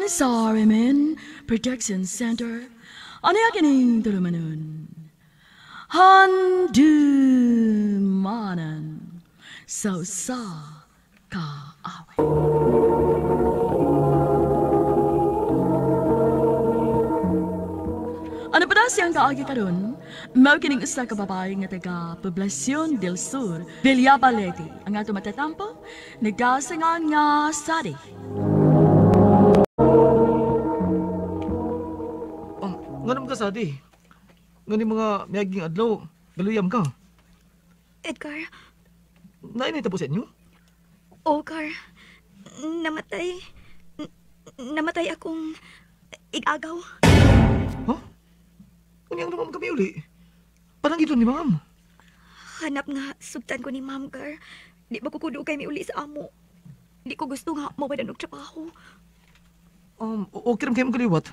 Gikan sa RMN Production Center. Ano yakining tulumanon? Handumanan sa usa ka awit. Ano pa daw siyang kaagi karon? Mao kining usa ka babae nga taga Poblacion del Sur, Villaba, Leyte. Ang ato matatampo, nagasangan nga Sadi. Nga naman ka, Sadi? Nga ni mga miyaging adlaw, galuyam ka. Edgar. Nainay tapos sa inyo? Oh, Gar. Namatay. Namatay akong igagaw. Huh? Unyang naman kami uli. Parang ito ni ma'am. Hanap nga, sugtan ko ni ma'am, Gar. Di ba kukudo kay mi uli sa amo? Di ko gusto nga mawalan og trabaho. Okay rin kayo magkaliwat.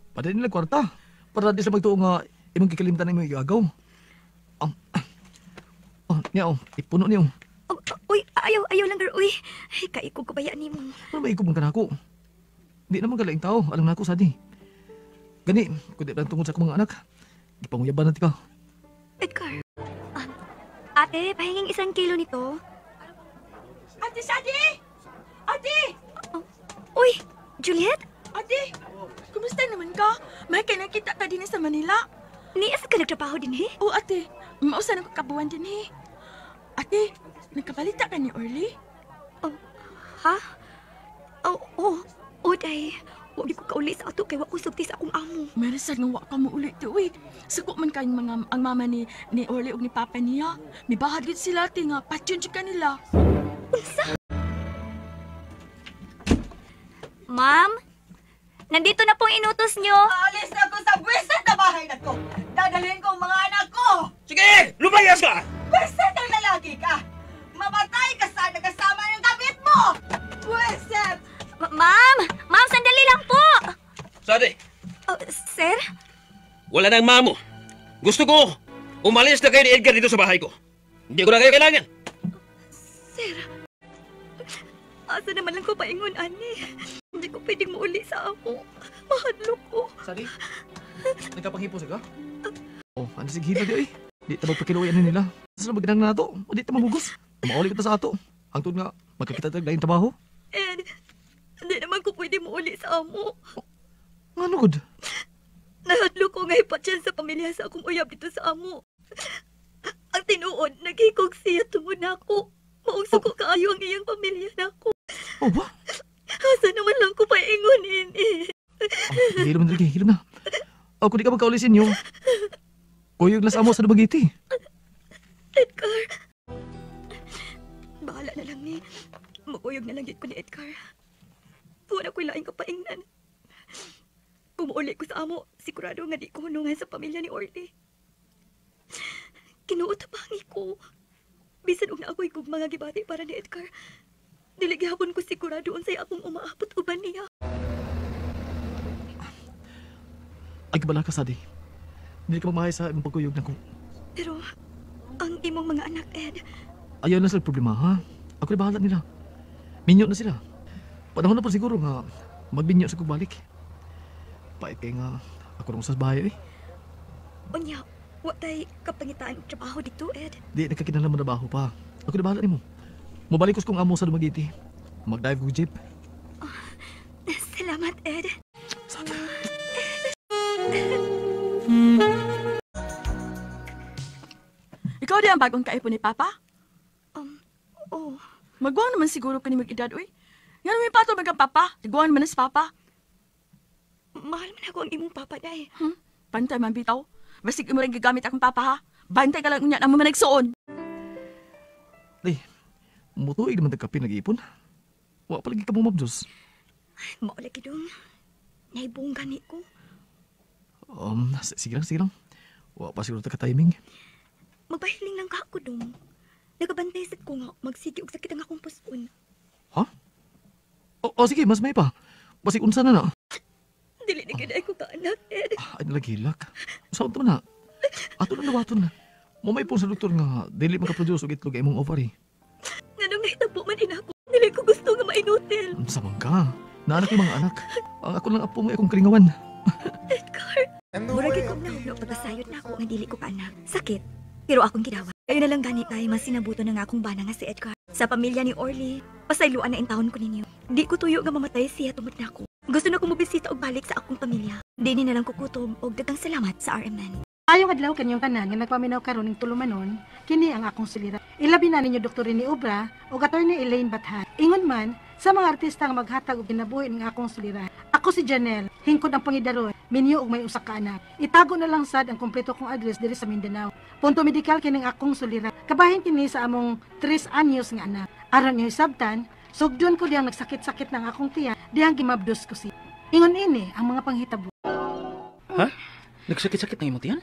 Padali nila kwarta. Para di sa magtuo nga imong kikalimtan ng imong igagaw. Niya, ipuno niyo. Uy, ayaw lang, Gar. Uy, ay, kaikog ko ba yan ni mo? Ano maikog man ka na ako? Di naman kalaing tao. Alam na ako, Sadi. Gani, kundi lang tungkol sa akong mga anak. Ipanguyaban natin ka. Edgar. Ate, pahinging 1 kilo nito. Ate Sadi! Ate! Oh, uy, Juliet? Ate, kumusta naman ka? May kinakita ka din sa Manila. Nias ka nagtrabaho din eh? Oo, ate. Mausa na ko kabuan din eh. Ate, nagkabalita ka ni Orly? Oh, ha? Oh, day. Huwag ko kauli sa ato kay wa ko sugti sa akong amo. Meron nga wa ka mo uli to, uy. Suko man kayong mga ang mama ni Orly ug ni papa niya. Mibahad gid sila ti nga patyon jud kanila. Unsa? Ma'am, nandito na pong inutos nyo. Alis na ko sa buwisit na bahay na to. Dadalhin ko ang mga anak ko. Sige, lumayas ka! Buwisit ang lalaki ka. Mamatay ka sana kasama ng kabit mo. Buwisit! Ma'am! Ma'am, sandali lang po! Sadi! Oh, sir? Wala nang mamo. Gusto ko, umalis na kayo ni Edgar dito sa bahay ko. Hindi ko na kayo kailangan. Sir, asa naman lang ko paingon, ani. Hindi ko pwedeng mauli sa ako. Mahadlok ko. Sadi, nagkapanghipo sa ka? Oh, ano sige hila di ay? Di ta magpakiluyan nila. Saan magandang na ato? O di ta mamugos. Mauli ko ta sa ato. Hangtod nga, magkakita tayo laing trabaho. Ed, hindi naman ko pwede mauli sa amo. Oh, nga ano, good? Nahadlok ko nga ipatyan sa pamilya sa akong uyab dito sa amo. Ang tinuod, naghikog siya tungod na ako. Maugso ko kaayo ang iyang pamilya na ako. Oh, ba? Asa naman lang ko paingon, ini. Oh, hilom na lagi, hilom na. O, kung di ka magkauli sa inyo, kuyog na sa amo sa Dumaguete. Edgar! Bahala na lang ni. Maguyog na lang ko ni Edgar. Wala ko'y laing kapaingnan. Kung mauli ko sa amo, sigurado nga di ko hunungan sa pamilya ni Orly. Kinuutapangi ko. Bisan og na ako'y gugma nga gibati para ni Edgar. Dili gihapon ko sigurado unsay akong umaabot uban niya. Ay, kabala ka, Sadi. Hindi ka magmahay sa imong pagkuyog na ko. Pero, ang imong mga anak, Ed. Ayaw na sila problema, ha? Ako na bahala nila. Minyo na sila. Panahon na po siguro nga magbinyo sa kugbalik. Pait kay nga ako nung sa bahay eh. Unya, wa tay kapangitaan og trabaho dito, Ed. Di nagkakinahanglan mo trabaho pa. Ako na bahala nimo. Mobalik ko kong amo sa Dumaguete. Mag-dive kog jeep. Oh, salamat, Ed. Salamat. Ikaw di ang bagong kaipon ni Papa? Oh. Magwang naman siguro ka ni mag-edad, uy. Nga naman yung pato mag papa. Tiguan man na si Papa. Mahal man ako ang imong papa, day. Bantay man bitaw. Basig imo rin gigamit akong papa, ha? Bantay ka lang unya na mo managsuon. Day, mutuig naman tagkape nag-iipon. Wa pa lagi ka mumabdos. Mao lagi dong. Naibong gani ko. Sige lang, sige lang. Wa pa siguro ta ka-timing. Magpahiling lang ka ako dong. Nagabantay sad ko nga magsige og sakit ang akong puson. Ha? O sige, mas may pa. Basig unsa na na. Dili na gyud ay ko kaanak, Ed. Ay nalagilak. Saan ta man na? Ato lang nawaton na. Mamay po sa doktor nga dili makaproduce og itlog imong ovary. Nganong nahitabo man inako? Dili ko gusto nga mainutil. Unsa man ka? Naanak yung mga anak. Ang ako lang apo mo akong kalingawan. Edgar. Murag ko na pagkasayod na ako nga dili ko kaanak. Sakit. Pero akong gidawa. Kayo na lang gani kay mas sinabuto na nga akong bana nga si Edgar. Sa pamilya ni Orly, pasayloan na intawon ko ninyo. Di ko tuyo nga mamatay siya tungod nako. Gusto na ko mobisita og balik sa akong pamilya. Di ni na lang kukutob og daghang salamat sa RMN. Ayong adlaw kanyong tanan nga nagpaminaw karon ning tulumanon, kini ang akong sulira. Ilabi na ninyo Dr. Rene Obra ug Attorney Elaine Bathan. Ingon man sa mga artista nga maghatag og kinabuhi ning akong sulira. Ako si Janelle, hingkod ang pangidaron, minyo og may usa ka anak. Itago na lang sad ang kompleto kong address diri sa Mindanao. Punto medikal kining akong sulira. Kabahin kini sa among 3 anyos nga anak. Aron niyo hisabtan, sugdon ko diyang nagsakit-sakit ng akong tiyan, diyang gimabdos ko siya. Ingon ini ang mga panghitabo. Ha? Nagsakit-sakit ng imong tiyan?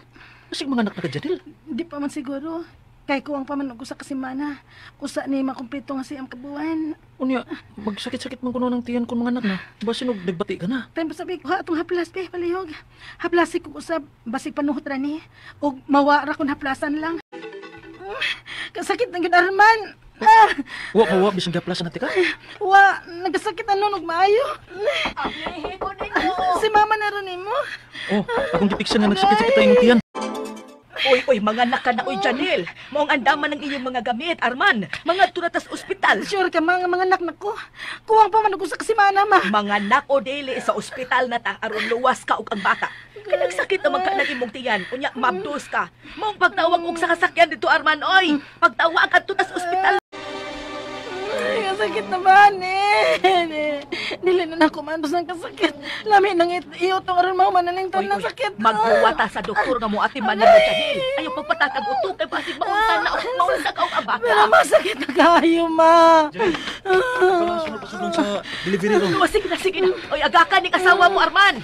Masig mga anak na ka, Janelle. Di pa man siguro. Kay kuwang pa man og usa ka semana. Usa ni makumpleto nga siyang kabuan. Unya, magsakit-sakit man kuno ng tiyan kung mga anak na. Basin og nagbati ka na. Time pa sabi ko, atong haplas be, palihog. Haplasi ko usab, basig panuhot ra ni. Og mawa ra kun haplasan lang. Kasakit ng gyud Arman. Ah, Wa pa wa bisan gaplasan na tika. wa, nagasakit na nun og maayo. Si mama na ron nimo. Oh, akong gipiksa nga nagsakit-sakit ang imong tiyan. Oy, oy, mga naka na, oy, Janelle. Maong andaman ng iyong mga gamit, Arman. Mga turatas ospital. Sure ka mga mga anak nako. Kuwang pa man og usa ka semana ma. Mga nak o dili sa ospital na ta aron luwas ka og ang bata. Kay nagsakit naman ka ng imong tiyan, unya mabdos ka. Maong pagtawag og sa kasakyan dito, Arman, oy. Pagtawag adto tas ospital. Ay, kasakit na ba, ni? Dili na nako maantos ng kasakit. Lami nang iutong aron mao man ning taon ng sakit. Magbuwata sa doktor nga mo ati man nimo, Janelle. Ayaw pagpatakag utok kay basig maunsa na og maunsa ka og ang bata. Pero masakit na kayo, ma. Ikaw lang sunod pa sa delivery room. Oh, sige na, sige na. Oy, agakan ning asawa mo, Arman.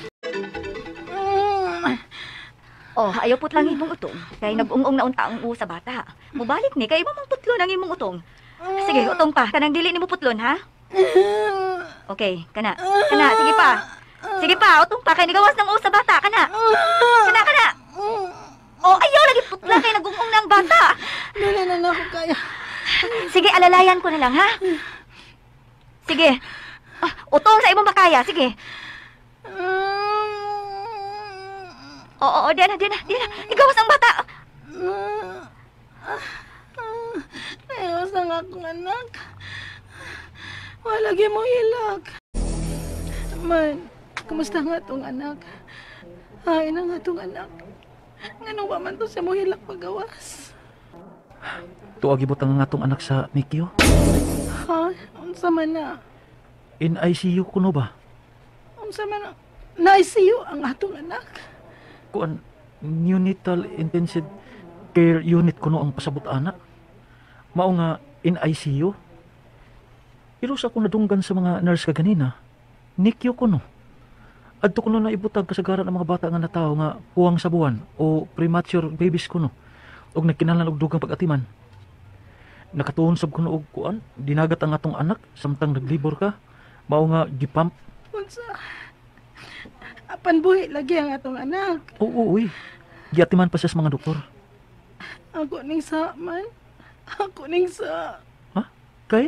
Oh, ayaw putlang imong utong. Kay nag-ung-ung na unta ang u sa bata. Mubalik ni kay imo mang putlon ang imong utong. Sige, utong pa. Kanang dili nimo putlon, ha? Okay, kana. Kana, sige pa. Sige pa, utong pa kay nigawas ng u sa bata, kana. Kana, kana. Oh, ayaw lagi putla kay nag-ung-ung na ang bata. Dili na nako kaya. Sige, alalayan ko na lang, ha? Sige. Ah, utong sa imong makaya, sige. Oo, oo, diyan na, diyan na, diyan na. Nigawas ang bata. Ayaw sa nga akong anak. Wala gyud mo hilak. Man, kumusta nga tong anak? Ay na nga tong anak. Nganong wa man to siya mo hilak pagawas? Tuag ibutang nga atong anak sa NICU. Ha? Unsa man na? In ICU kuno ba? Unsa man na? Na-ICU ang atong anak. Kuan neonatal intensive care unit kuno ang pasabot ana. Mao nga in ICU. Pero sa akong nadunggan sa mga nurse kaganina, NICU kuno. Adto kuno na ibutang kasagaran ang mga bata nga natawo nga kuwang sa buwan o premature babies kuno og nagkinahanglan og dugang pag-atiman. Nakatuon sab kuno og kuan, dinagat ang atong anak samtang naglibor ka. Mao nga gipump. Unsa? Apan buhi lagi ang atong anak. Oo, uy. Giatiman pa siya sa mga doktor. Ako ning sa man. Ako ning sa. Ha? Kay?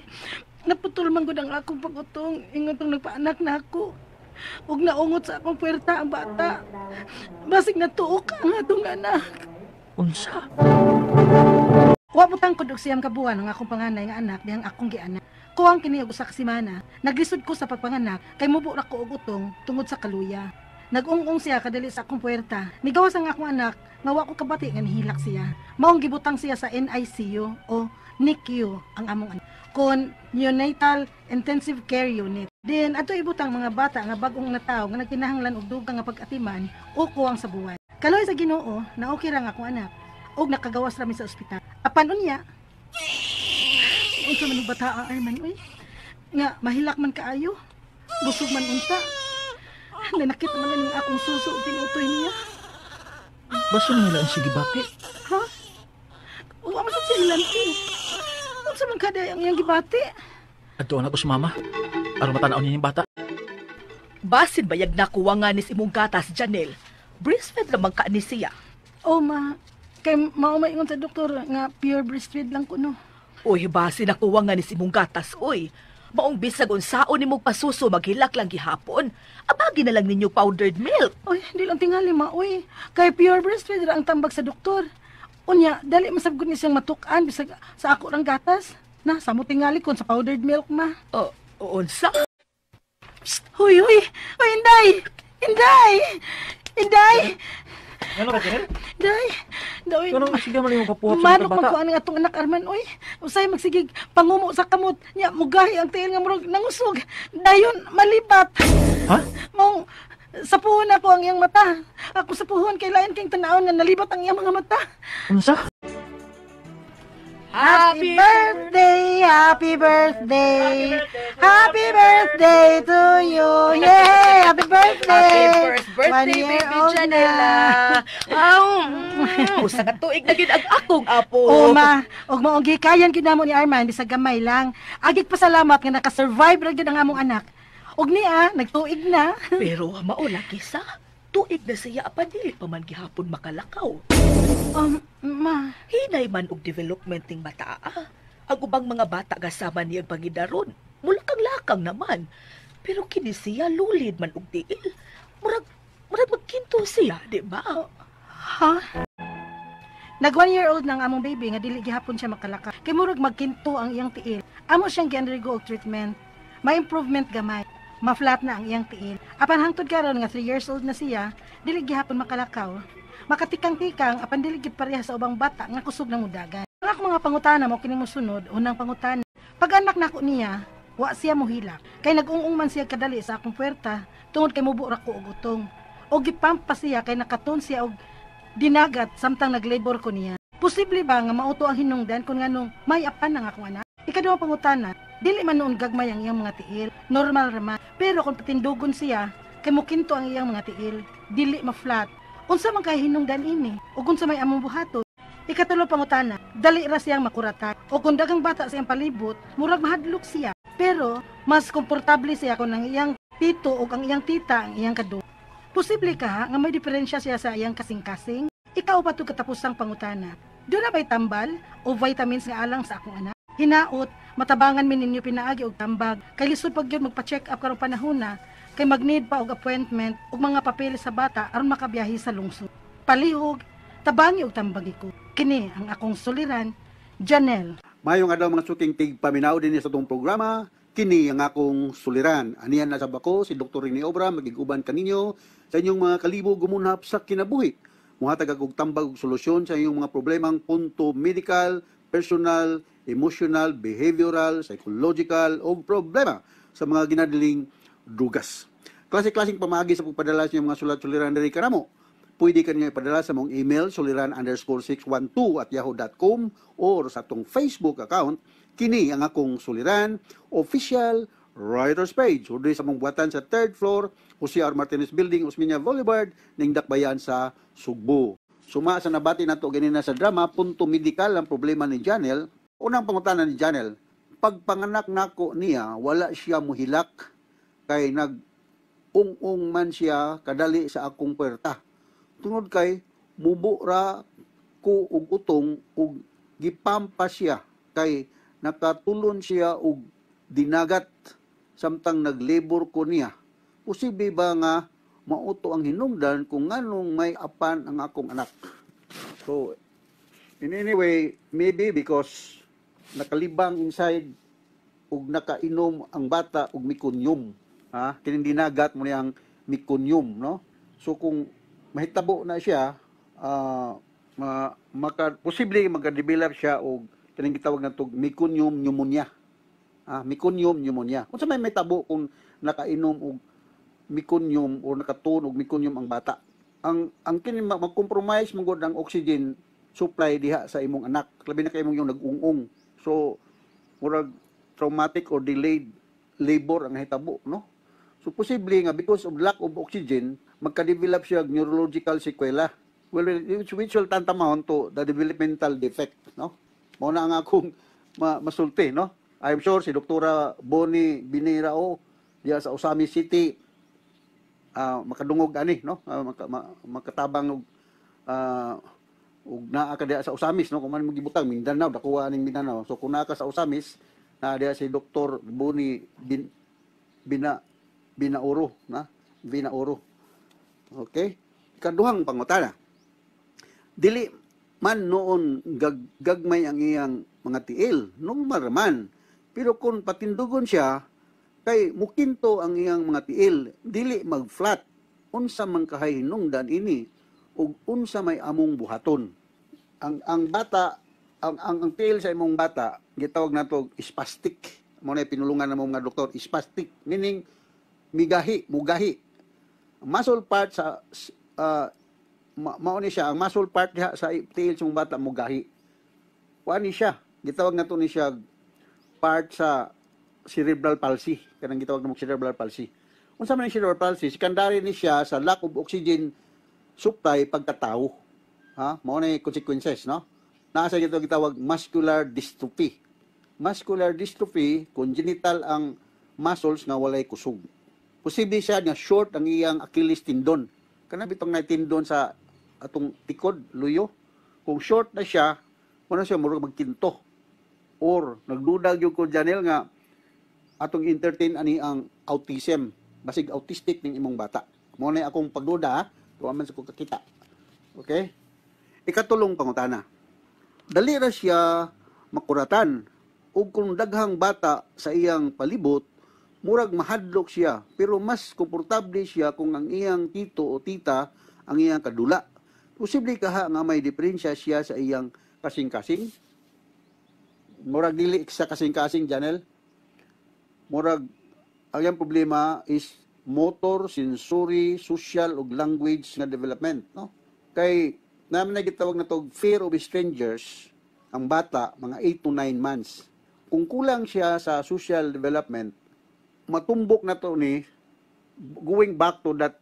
Naputol man gud ang akong pag-utong ingon tong nagpaanak na ako. Ug naungot sa akong puwerta ang bata. Basig natuok ang atong anak. Unsa? Wa butang kod og siyam ka buwan ang akong panganay nga anak dihang akong gianak. Kuwang kini og usa ka semana, naglisod ko sa pagpanganak kay mubo ra ko og utong tungod sa kaluya. Nag-ung-ung siya kadali sa akong puwerta. Nigawas ang akong anak nga wa ko kabati nga nihilak siya. Maong gibutang siya sa NICU o NICU ang among anak. Kon Neonatal Intensive Care Unit. Din ato ibutang mga bata nga bag-ong natawo nga nagkinahanglan og dugang nga pag-atiman o kuwang sa buwan. Kaloy sa Ginoo na okay ra ang akong anak og nakagawas ra mi sa ospital. Apan unya, unsa man og bata ang Arman oy? Nga mahilak man kaayo. Busog man unta. Nanakit man ang akong suso ug tinutoy niya. Baso nila ang sige bati. Ha? Wa man sad siya hilanti. Unsa man kaday ang iyang gibati? Adto na ko sa mama. Aron matanaw niya yung bata. Basin bayag nakuha nga nis imong gatas, Janelle. Breastfeed lamang ka ni siya. Oh ma, kay mao maingon sa doktor nga pure breastfeed lang kuno. Uy, basin nakuha nga nis imong gatas, uy. Maong bisag unsaon nimo pasuso maghilak lang gihapon. Abagi na lang ninyo powdered milk. Uy, di lang tingali ma, uy. Kay pure breastfeed ra ang tambag sa doktor. Unya, dali masabgot ni siyang matuk-an bisag sa ako rang gatas. Na, samo tingali kon sa powdered milk ma. Oh, unsa? Psst, huy, huy. Huy, Inday! Inday! Inday! Ano ka, Janelle? Inday! Inday! Ano, sige man yung kapuhap sa Manok bata. man ko aning atong anak Arman oy. Usay magsigig pangumo sa kamot nya mugahi ang tiil nga murag nangusog. Dayon malibat. Ha? Mong sa puhon ako ang iyang mata. Ako sa puhon kay lain kay tanawon nga nalibat ang iyang mga mata. Unsa? Happy birthday, happy birthday. Happy birthday to you. Yay, happy birthday. Happy first birthday, One year baby old na. Janela. Aw, usa ka tuig na gid ang akong apo. O ma, og maong gikayan gyud namo ni Arman bisag gamay lang. Agig pasalamat nga naka-survive ra gyud ang among anak. Og niya, nagtuig na. Pero mao lagi sa tuig na siya apan dili pa man gihapon makalakaw. Ma, Hinay man og development ning bata. Ah. Ang ubang mga bata gasama niyang pangidaron. Mulakang-lakang naman. Pero kini siya lulid man og tiil. Murag magkinto siya, di ba? Ha? Nag 1 year old na ang among baby nga dili gihapon siya makalakaw. Kay murag magkinto ang iyang tiil. Amo siyang gi-undergo og treatment. May improvement gamay. Ma-flat na ang iyang tiil. Apan hangtod karon nga 3 years old na siya, dili gihapon makalakaw. Makatikang-tikang apan dili gid pareha sa ubang bata nga kusog na mudagan. Ang akong mga pangutana mo kining mosunod, unang pangutana. Pag anak nako niya, wa siya mohilak. Kay nag-ung-ung man siya kadali sa akong puwerta tungod kay mubo ra ko og utong. O gipampa siya kay nakaton siya og dinagat samtang naglabor ko niya. Posible ba nga mauto ang hinungdan kung nganong may apan ang akong anak? Ikaduhang pangutana, dili man noon gagmay ang iyang mga tiil, normal ra man. Pero kung patindugon siya, kay mukinto ang iyang mga tiil, dili ma-flat. Unsa man kay hinungdan ini? Ug unsa may among buhaton? Ikatulo pangutana, dali ra siyang makuratan. O kung daghang bata sa iyang palibot, murag mahadlok siya. Pero mas komportable siya kung ang iyang tito o ang iyang tita ang iyang kadu. Posible ka nga may diferensya siya sa iyang kasing-kasing? Ikaupat ug katapusang pangutana. Duna ba'y tambal o vitamins nga alang sa akong anak? Hinaot, matabangan mi ninyo pinaagi og tambag. Kay lisod pag yun magpa-check up karong panahon na, kay mag-need pa og appointment ug mga papeles sa bata aron makabiyahe sa lungsod. Palihog, tabangi og tambagi ko. Kini ang akong suliran, Janelle. Mayong adlaw, mga suking tigpaminaw din sa atong programa. Kini ang akong suliran. Anian na sab ako si Dr. Rene Obra magig-uban kaninyo sa inyong mga kalibog gumunhap sa kinabuhi. Muhatag og tambag ug solusyon sa inyong mga problemang punto medical, personal, emotional, behavioral, psychological o problema sa mga ginadiling drugas. Klase-klaseng pamaagi sa pagpadala sa inyong mga sulat suliran diri kanamo. Pwede ka niyo ipadala sa mong email suliran_612@yahoo.com or sa atong Facebook account, kini ang akong suliran official writers page, o diri sa mong buhatan sa third floor, Jose R. Martinez Building, Osmeña Boulevard, ning Dakbayan sa Sugbo. Suma sa nabati nato ganina sa drama, punto medical ang problema ni Janel. Unang pangutana ni Janel, pagpanganak nako niya, wala siya muhilak kay nag ung-ung man siya kadali sa akong puwerta. Tungod kay mubo ra ko og utong ug gipampa siya kay nakatulon siya og dinagat samtang naglabor ko niya. Posible ba nga mauto ang hinungdan kung nganong may apan ang akong anak? So, in anyway, maybe because nakalibang inside ug nakainom ang bata og meconium. Ha? Kining dinagat mo niyang meconium, no? So kung mahitabo na siya, posible magka-develop siya og kining gitawag natog meconium pneumonia. Ah, meconium pneumonia. Unsa may mahitabo kung nakainom og meconium o nakatuon og meconium ang bata? Ang kini mag-compromise man gud ang oxygen supply diha sa imong anak. Labi na kay imong yung nag-ung-ung. So murag traumatic or delayed labor ang nahitabo, no? So posible nga because of lack of oxygen, magka-develop siya og neurological sequela. Well, which will tantamount to the developmental defect, no? Mao na ang akong masulti, no? I'm sure si Doktora Bonnie Binirao diya sa Ozamiz City makadungog ani, no? Makatabang og naa ka diya sa Ozamiz, no? Kung man magibutang Mindanao, dakuha ning Mindanao. So kung naa ka sa Ozamiz, Na diha si Dr. Boni Bin, Bina Binauro, na? Binauro. Okay? Ikaduhang pangutana. Dili man noon gagmay ang iyang mga tiil, normal man. Pero kung patindugon siya, kay mukinto ang iyang mga tiil, dili mag-flat. Unsa man kahay hinungdan ini ug unsa may among buhaton? Ang bata, ang tiil sa imong bata, gitawag nato spastic. Mo na pinulungan namo mga doktor, spastic meaning migahi, mugahi. Muscle part sa mao ni siya, ang muscle part diha sa tiil sa imong bata mugahi. Kuan ni siya, gitawag nato ni siya part sa cerebral palsy, kanang gitawag namo cerebral palsy. Unsa man ang cerebral palsy? Secondary ni siya sa lack of oxygen supply pagkatao. Ha? Mao na yung consequences, no? Naa sa gitawag gitawag muscular dystrophy. Muscular dystrophy, congenital ang muscles nga walay kusog. Posible siya nga short ang iyang Achilles tendon. Kana bitong na tendon sa atong tikod, luyo. Kung short na siya, mao na siya murag magkinto. Or nagduda gyud ko, Janel, nga atong entertain ani ang autism. Basig autistic ning imong bata. Mao na akong pagduda, ha? Tuwa man sa ko kakita. Okay? Ikatulong pangutana. Dali ra siya makuratan ug kung daghang bata sa iyang palibot, murag mahadlok siya, pero mas komportable siya kung ang iyang tito o tita ang iyang kadula. Posible kaha nga may diferensya siya sa iyang kasing-kasing? Murag dili sa kasing-kasing, Janel. Murag ang iyang problema is motor, sensory, social ug language nga development, no? Kay naman na gitawag na to fear of strangers ang bata mga 8 to 9 months. Kung kulang siya sa social development, matumbok na to ni going back to that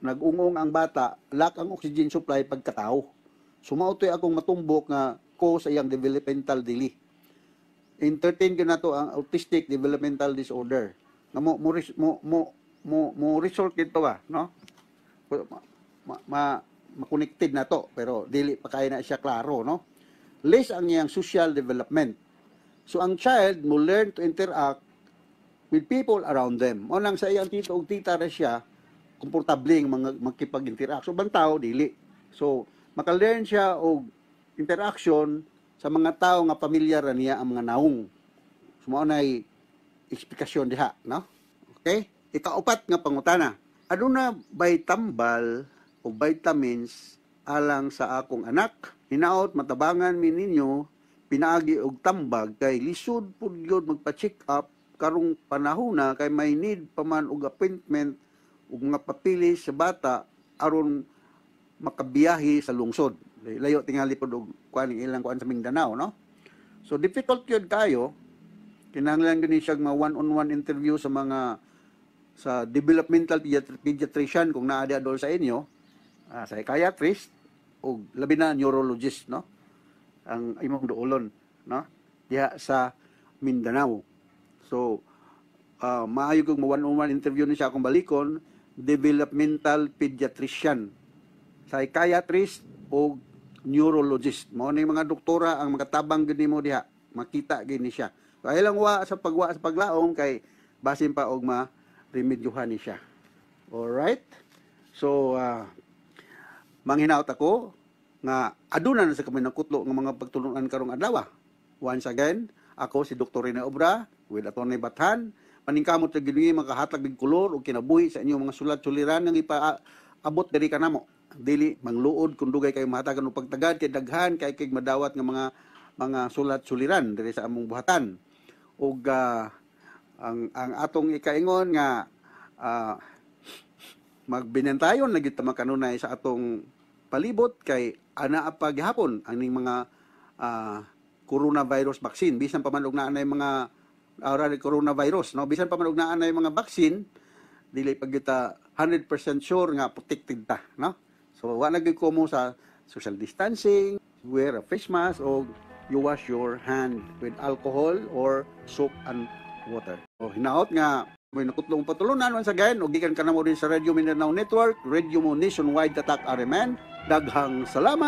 nag-ungong ang bata, lack ang oxygen supply pagkatao. So mao to'y akong matumbok nga cause sa iyang developmental delay. Entertain ko na to ang autistic developmental disorder. Nga mo result dito ba, no? Ma connected na to, pero dili pa kaya na siya klaro, no? Less ang iyang social development. So ang child mo learn to interact with people around them. O nang sa iyang tito ug tita ra siya komportable nga mga makipag-interact. So bantao dili. So maka-learn siya og interaction sa mga tao nga pamilyar ra niya ang mga naong. So mao nay eksplikasyon diha, no? Okay? Ikaupat nga pangutana. Aduna bay tambal o vitamins alang sa akong anak? Hinaot matabangan mi ninyo pinaagi og tambag kay lisod pud gyud magpa-check up karong panahona kay may need pa man og appointment ug mga papilis sa bata aron makabiyahe sa lungsod. Layo tingali pod og kuan ang ilang kuan sa Mindanao, no? So difficult yun kayo. Kinahanglan gyud ni siya mga one-on-one interview sa mga sa developmental pediatrician kung naa di adol sa inyo, psychiatrist o labi na neurologist, no? Ang imong duolon, no? Diha sa Mindanao. So maayo kung one-on-one interview ni siya akong balikon, developmental pediatrician, psychiatrist o neurologist. Mao ni mga doktora ang makatabang gyud nimo diha. Makita gyud ni siya. So, ay lang wa sa pagwa sa paglaom kay basin pa og ma remedyohan ni siya. Alright? So manghinaot ako nga aduna na sa kami nakutlo nga mga pagtulunan karong adlaw. Once again, ako si Dr. Rene Obra with Atty. Bathan. Paningkamot sa Ginoo makahatag og kolor ug kinabuhi sa inyong mga sulat-suliran nga ipaabot diri kanamo. Dili mangluod kung dugay kayo mahatagan og pagtagad kay daghan kay kay madawat nga mga sulat-suliran diri sa among buhatan. Ug ang atong ikaingon nga magbinantayon na gyud ta makanunay sa atong palibot kay ana pa gihapon ang ning mga coronavirus vaccine. Bisan pa man og naa nay mga coronavirus, no, bisan pa man og naa nay mga vaccine, dili pa gyud ta 100% sure nga protected ta, no? So wa na gyud ko mo sa social distancing, wear a face mask o you wash your hand with alcohol or soap and water. So hinaot nga may nakutlong patulunan once again og gikan kanamo din sa Radio Mindanao Network, Radio Mo Nationwide, Tatak RMN. Daghang salamat.